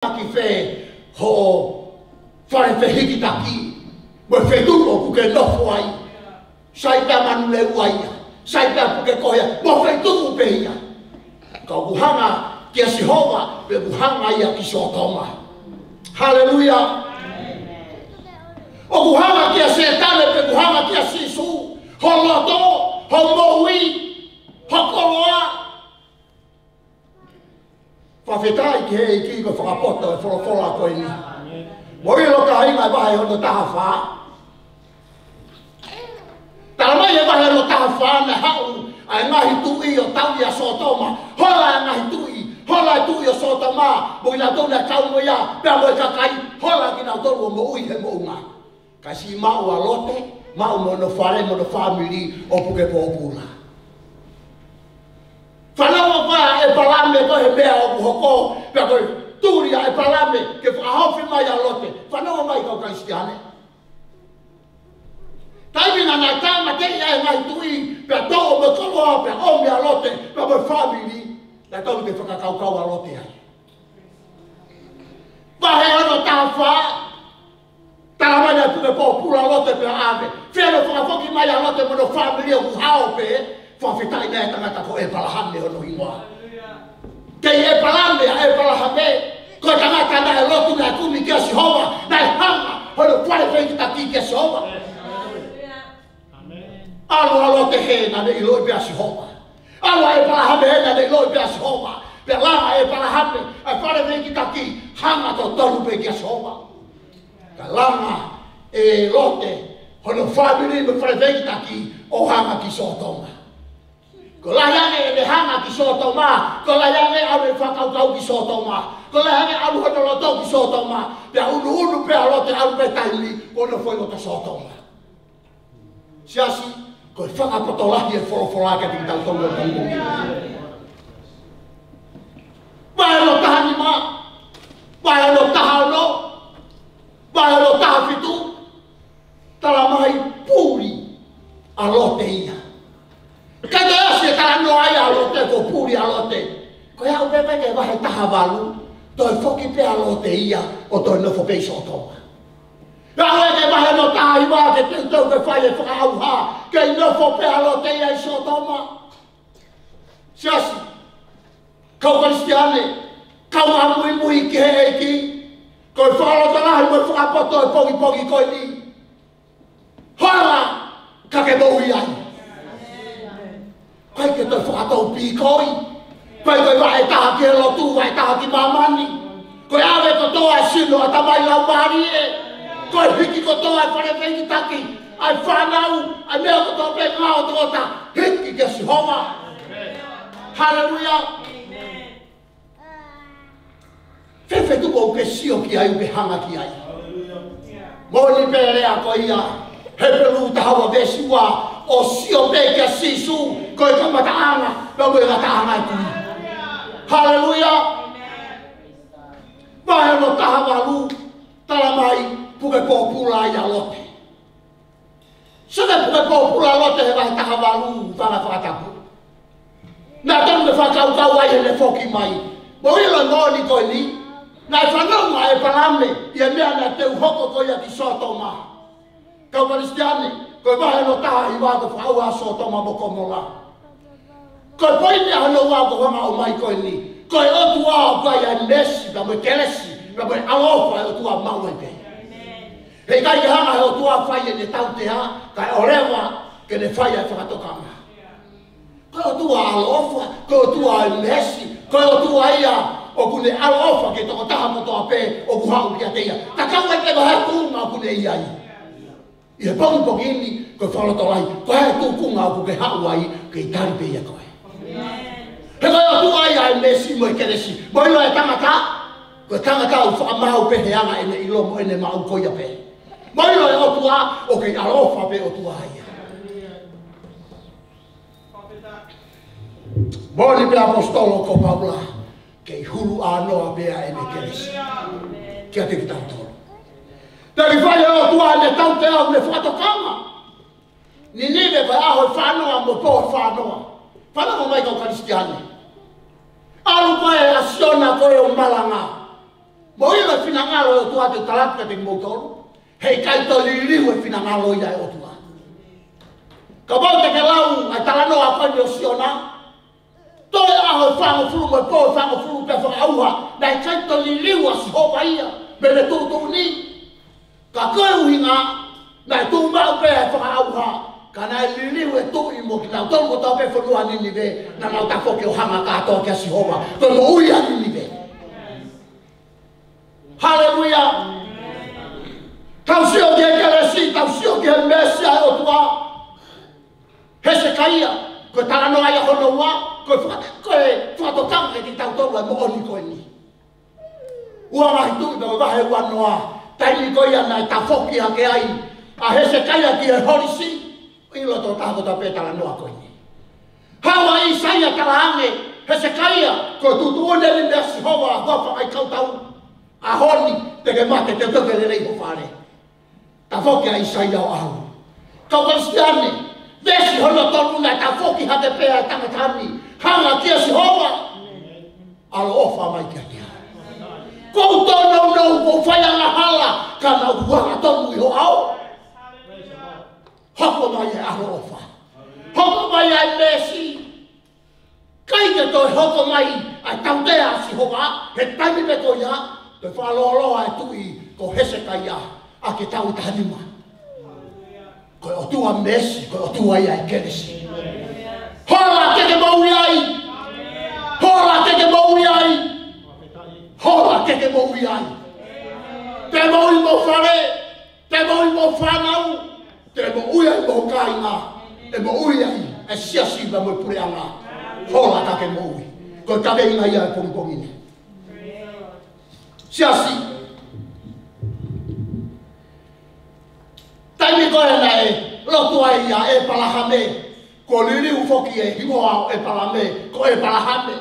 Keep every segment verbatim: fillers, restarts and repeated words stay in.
ki fē hoʻo fale fehikitaki, mo e feituʻu ʻoku ke nofo ai. Sai pē manu leu ia, sai pē puke kohi ia, mo e feituʻu pē ia. Ka ʻoku hanga kia Sihova, pe ʻoku hanga ia ki Sōtoma. Haleluia. ʻOku hanga kia Sētane, pe ʻoku hanga kia Sīsū, ho loto, ho moʻui, ho koloa. Fakafetaʻi ki he ʻEiki ko e fakapoto e folofola ko eni. Mou ʻilo kāinga, e vahe hono taha fā. Talamai e vahe hono taha fā naʻe haʻu ʻa e ngaahi tuʻi ʻo tauʻi ʻa Sōtoma. Hola e ngaahi tuʻi, hola e tuʻi ʻo Sōtoma, mo kinautolu naʻe kau mo ia, pea mo e kakai, hola kinautolu ʻo moʻui he moʻunga. Ka siʻi maʻu ʻa Lote, maʻu mo hono fale mo hono fāmili ʻo puke pōpula. Fanongo mai ʻa ʻĒpalame ko e hā e meʻa ʻoku hoko, pea ko e tuli ʻa ʻĒpalame ke fakahaofi mai ʻa Lote. Fanongo mai kau Kalisitiane. Taimi naʻa nau tāmateʻi ʻa e ngaahi tuʻi, pea toʻo mo e koloa, pea ʻomi ʻa Lote, pea mo e fāmili, naʻe tonu ke fakakaukau ʻa Lote ai. Vahe hono taha fā, talamai naʻe puke pōpula ʻa Lote pea ʻave. Fēfē hono fakafoki mai ʻa Lote mo hono fāmili ʻoku hao pē, fakafetaʻi naʻe tangata ko ʻĒpalahame hono hingoa. Kei ʻĒpalame ʻa ʻĒpalahame, ko e tangata naʻe lotu naʻe kumi kia Sihova, naʻe hanga hono fale fehikitaki kia Sihova. ʻAlu ʻa Lote hē naʻa ne ʻiloʻi pē ʻa Sihova. ʻAlu ʻa ʻĒpalahame hē naʻa ne ʻiloʻi pē ʻa Sihova. Pea langa ʻe ʻĒpalahame ʻa e fale fehikitaki, hanga totonu pē kia Sihova. Ka langa ʻe Lote hono fāmili mo e fale fehikitaki ʻo hanga ki Sōtoma. Ko e lahi ange ʻene hanga ki Sōtoma, ko e lahi ange ʻene fakakaukau ki Sōtoma, ko e lahi ange ʻalu hono loto ki Sōtoma, pea ʻunuʻunu pē ʻa Lote ʻalu pē taimi, ko hono foʻi loto Sōtoma. Siasi, ko e fakapoto lahi e folofola kiate kitautolu ʻo taimi. Vahe hono taha nima, vahe hono taha ono, vahe hono taha fitu, talamai puli ʻa Lote ia. Ka te ʻasi e talanoa ia ʻa Lote, ko e puli ʻa Lote. Ko ia ʻoku pehē ki he vahe taha valu, toe foki pē ʻa Lote ia ʻo toe nofo pē ʻi Sōtoma. Pea ʻalu ki he vahe hono taha hiva ke teuteu ke fai e fakaʻauha, kei nofo pē ʻa Lote ia ʻi Sōtoma. Siasi, kau Kalisitiane, kau ʻamuimui ki he ʻEiki, ko e fakalotolahi mo e fakapoto e pongipongi ko eni. Hola, ka ke moʻui ai. ʻIkai ke toe fakatau pīkoi. ʻIkai ko e vaʻe taha ki he lotu, vaʻe taha ki māmani. Ko e ʻave kotoa e sino ʻa e tamai laumālie. Ko e hiki kotoa e fale fehikitaki, ʻa e fānau, ʻa e meʻa kotoa pē ngāue ʻa e tokotaha, hiki kia Sihova. Haleluia. Fēfē tuʻu ʻoku ke sio ki ai, ʻoku ke hanga ki ai? Moʻoni pē lea ko ia, Hepelū taha ua veesi ua, ʻo sio pē kia Sīsū, ko e kamataʻanga, pea mo e ngataʻanga e tui. Haleluia. Vahe hono taha valu, talamai puke pōpula ia ʻa Lote. Sio ki he puke pōpula ʻa Lote he vahe taha valu, fanga fakatapu. Naʻe tonu ke fakakaukau ai heʻene foki mai. Mou ʻilo e moʻoni ko eni. Naʻe fanongo ʻa ʻĒpalame ʻi he meʻa naʻe teu hoko ko ia ki Sōtoma. Kau Kalisitiane, ko e vahe hono taha hiva ko e fakaʻauha ʻa Sōtoma mo Komola. Ko e poini ʻa hono ua ʻoku ou hanga ʻo ʻomai ko eni. Ko e ʻOtua ʻoku ʻi ai ʻa e meesi, pea mo e kelesi, pea mo e ʻaloʻofa ʻa e ʻOtua maʻu ai pē. Heʻikai ke hanga ʻe he ʻOtua ʻo fai ʻene tautea, kae ʻoua leva ke ne fai ʻa e fakatokanga. Ko e ʻOtua ʻaloʻofa, ko e ʻOtua ʻo e meesi, ko e ʻOtua ia ʻoku ne ʻaloʻofa ki he tokotaha kotoa pē ʻoku haʻu kiate ia. Tatau ai pē ko e hā e tuʻunga ʻoku ne ʻi ai. ʻI he pongipongi ni, ko e fakalotolahi, ko e hā e tuʻunga ʻoku ke haʻu ai, kei tali pē ia koe. He ko e ʻOtua ia ʻo e meesi mo e kelesi. Mou ʻilo e tangata, ko e tangata ʻoku fakamaau pē he anga ʻene ʻilo mo ʻene maʻu ko ia pē. Mou ʻilo e ʻOtua, ʻoku kei ʻaloʻofa pē ʻOtua ia. Moʻoni pē ʻaposetolo ko Paula, kei hulu ʻānoa pē ʻa ʻene kelesi kiate kitautolu. Pea ʻoku fai ʻe he ʻOtua ʻene tautea ʻo ne fakatokanga. Ninive ko e ʻaho ʻe fānoa mo e pō ʻe fānoa. Fanongo mai kau Kalisitiane. ʻAlu ko ē ʻa Siona ko ē ʻo malanga. finangalo ʻo e ʻOtua, te u tala atu kiate kimoutolu, heʻikai toe liliu e finangalo ia ʻo e ʻOtua. Kapau te ke lau ʻa e talanoa ko eni ʻo Siona, toe ʻaho ʻe fāngofulu mo e pō ʻe fāngofulu pea fakaʻauha, naʻe ʻikai toe liliu ʻa Sihova ia mei heʻene tuʻutuʻuni. Ka ko e ʻuhinga, naʻe tuʻu maʻu pē ʻa e fakaʻauha, ka naʻe liliu e tuʻi mo kinautolu kotoa pē fonua Ninive, naʻa nau tafoki ʻo hanga kātoa kia Sihova, ko e moʻui ʻa Ninive. Haleluia. Tau sio ki he kelesi, tau sio ki he meesi ʻa e ʻOtua. Hesekaia, ko e talanoa ia hono ua, ko e faka-, ko e fakatokanga kiate kitautolu ʻa e moʻoni ko eni. Ua Ngaahi Tuʻi, ko e vahe uanoa, taimi ko ia naʻe tafoki hake ai ʻa Hesekaia ki he holisi, ʻilo ʻe he tokotaha kotoa pē e talanoa ko eni. Haʻu ʻa ʻĪsaia talaange, Hesekaia, ko e tuʻutuʻuni eni meia Sihova, huafa ngaahi kautau, ʻaho ni te ke mate, te u toki lelei ho fale. Tafoki ʻa ʻĪsaia ʻo ʻalu. Kau Kalisitiane, veesi hono tolu, naʻe tafoki hake pē ʻa e tangata ni, hanga kia Sihova, ʻaloʻofa mai kiate au. Kuo u tōnounou, kuo u fai angahala, ka naʻa ku hangatonu ʻi ho ʻao. Hoko mai e ʻaloʻofa. Hoko mai ʻa e meesi. ʻIkai ke toe hoko mai ʻa e tautea ʻa Sihova, he taimi pē ko ia, toe fakalōloa e tuʻi ko Hesekaia, ʻa ke tau tahanima. Ko e ʻOtua meesi, ko e ʻOtua ia ʻo e kelesi. Hola ke ke moʻui ai. Hola ke ke moʻui ai. Hola ke ke moʻui ai. Te moʻui mo e fale, te moʻui mo e fānau, te moʻui ai mo e kāinga, ʻe moʻui ai e siasi pea mo e puleʻanga. Hola ka ke moʻui. Ko e kaveinga ia ʻo e pongipongi ni. Siasi. Taimi ko ē naʻe lotu ai ʻa ʻEpalahame, kuo liliu foki e hingoa ʻo ʻEpalahame, ko ʻEpalahame.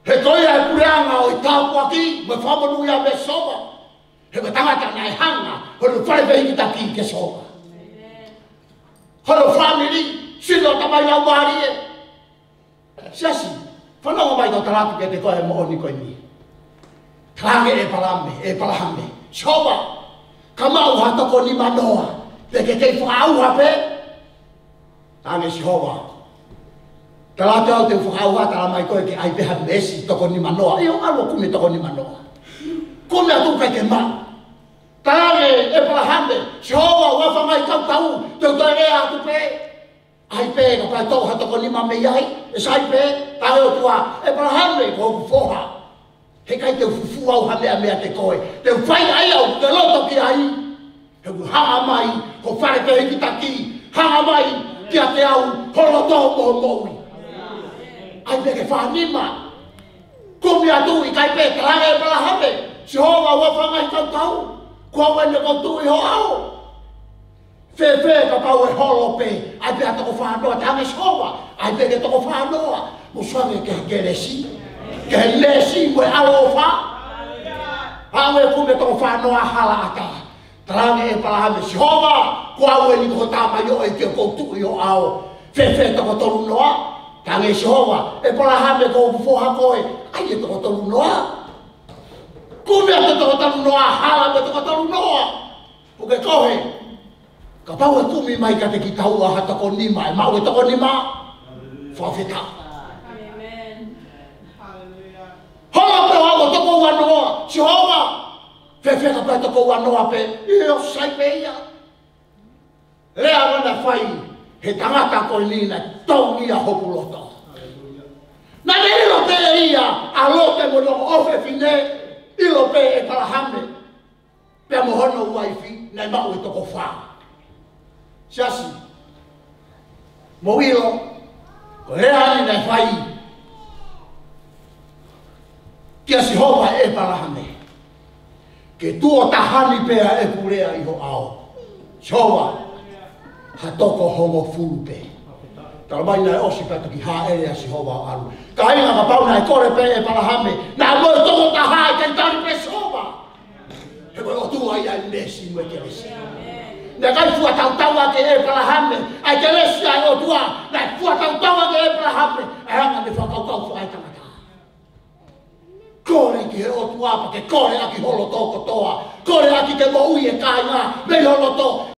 He ko ia e puleʻanga ʻo e tāpuaki mo e fakamonūʻia meia Sihova. He ko e tangata naʻe hanga hono fale fehikitaki kia Sihova. Hono fāmili, sino, tamai, laumālie. Siasi, fanongo mai kau tala atu kiate koe e moʻoni ko eni. Talaange ʻe ʻEpalahame, ʻEpalahame, Sihova, ka maʻu ha toko nima noa, te ke kei fakaʻauha pē? Talaange ʻe Sihova, tala atu au te u fakaʻauha, tala mai koe ke ʻai pē ha meesi toko nima noa. ʻIo, ʻalu ʻo kumi e toko nima noa. Kumi atu ʻikai ke maʻu. Talaange ʻe ʻEpalahame, Sihova, huafa ngaahi kautau, te u toe lea atu pē. ʻAi pē kapau ʻe toʻo ha toko nima mei ai, ʻe sai pē, talaange ʻe he ʻOtua, ʻEpalahame, ko hoku foha. Heʻikai te u fufū au ha meʻa meiate koe. Te u fai ʻa ia ʻoku ke loto ki ai. He ʻoku hanga mai ho fale fehikitaki, hanga mai kiate au ho loto mo ho moʻui. ʻAi pē ke fā nima. Kumi atu ʻikai pē, talaange ʻe ʻEpalahame, Sihova, huafa ngaahi kautau, ko au eni, ʻoku ou tuʻu ʻi ho ʻao. Fēfē kapau ʻe holo pē, ʻai pē ha toko fā noa? Talaange ʻe Sihova, ʻai pē ke toko fā noa. Mou sio ange ki he kelesi, ki he meesi mo e ʻaloʻofa. Haʻu ʻo kumi e toko fā noa, hala ʻatā. Talaange ʻe ʻEpalahame, Sihova, ko au eni, ko ho tamaioʻeiki, ʻoku ou tuʻu ʻi ho ʻao. Fēfē toko tolu noa? Talaange ʻe Sihova, ʻEpalahame, ko hoku foha koe, ʻai e toko tolu noa. Kumi atu e toko tolu noa, hala mo e toko tolu noa. Puke kohe. Kapau ʻe kumi mai kiate kitaua ha toko nima, ʻe maʻu e toko nima? Fakafetaʻi. ʻĒmeni. Haleluia. Holo pē ʻo aʻu ki he toko ua noa, Sihova, fēfē kapau ʻe toko ua noa pē? ʻIo, sai pē ia. Lea ʻoku ne fai, he tangata ko eni naʻe taunia hoku loto. Naʻa ne ʻilo pē ʻe ia ʻa Lote mo hono ʻofefine, ʻilo pē ʻe ʻEpalahame pea mo hono uaifi, naʻe maʻu e toko fā. Siasi, mou ʻilo, ko e lea eni naʻe fai kia Sihova ʻe ʻEpalahame, ke tuʻo taha ni pē ʻa ʻeku lea ʻi ho ʻao, Sihova, ha toko hongofulu pē. Talamai naʻe ʻosi pea toki hāʻele ʻa Sihova ʻo ʻalu. Kāinga, kapau naʻe kole pē ʻe ʻEpalahame, naʻa mo e toko taha, ʻikai tali pē ʻe Sihova. He ko e ʻOtua ia ʻo e meesi mo e kelesi. Naʻe ʻikai fua tautau ʻaki ʻe ʻEpalahame ʻa e kelesi ʻa e ʻOtua, naʻe fua tautau ʻaki ʻe ʻEpalahame ʻa e anga ʻene fakakaukau fakaetangata. Kole ki he ʻOtua pea ke kole ʻaki ho loto kotoa. Kole ʻaki ke moʻui e kāinga mei ho loto.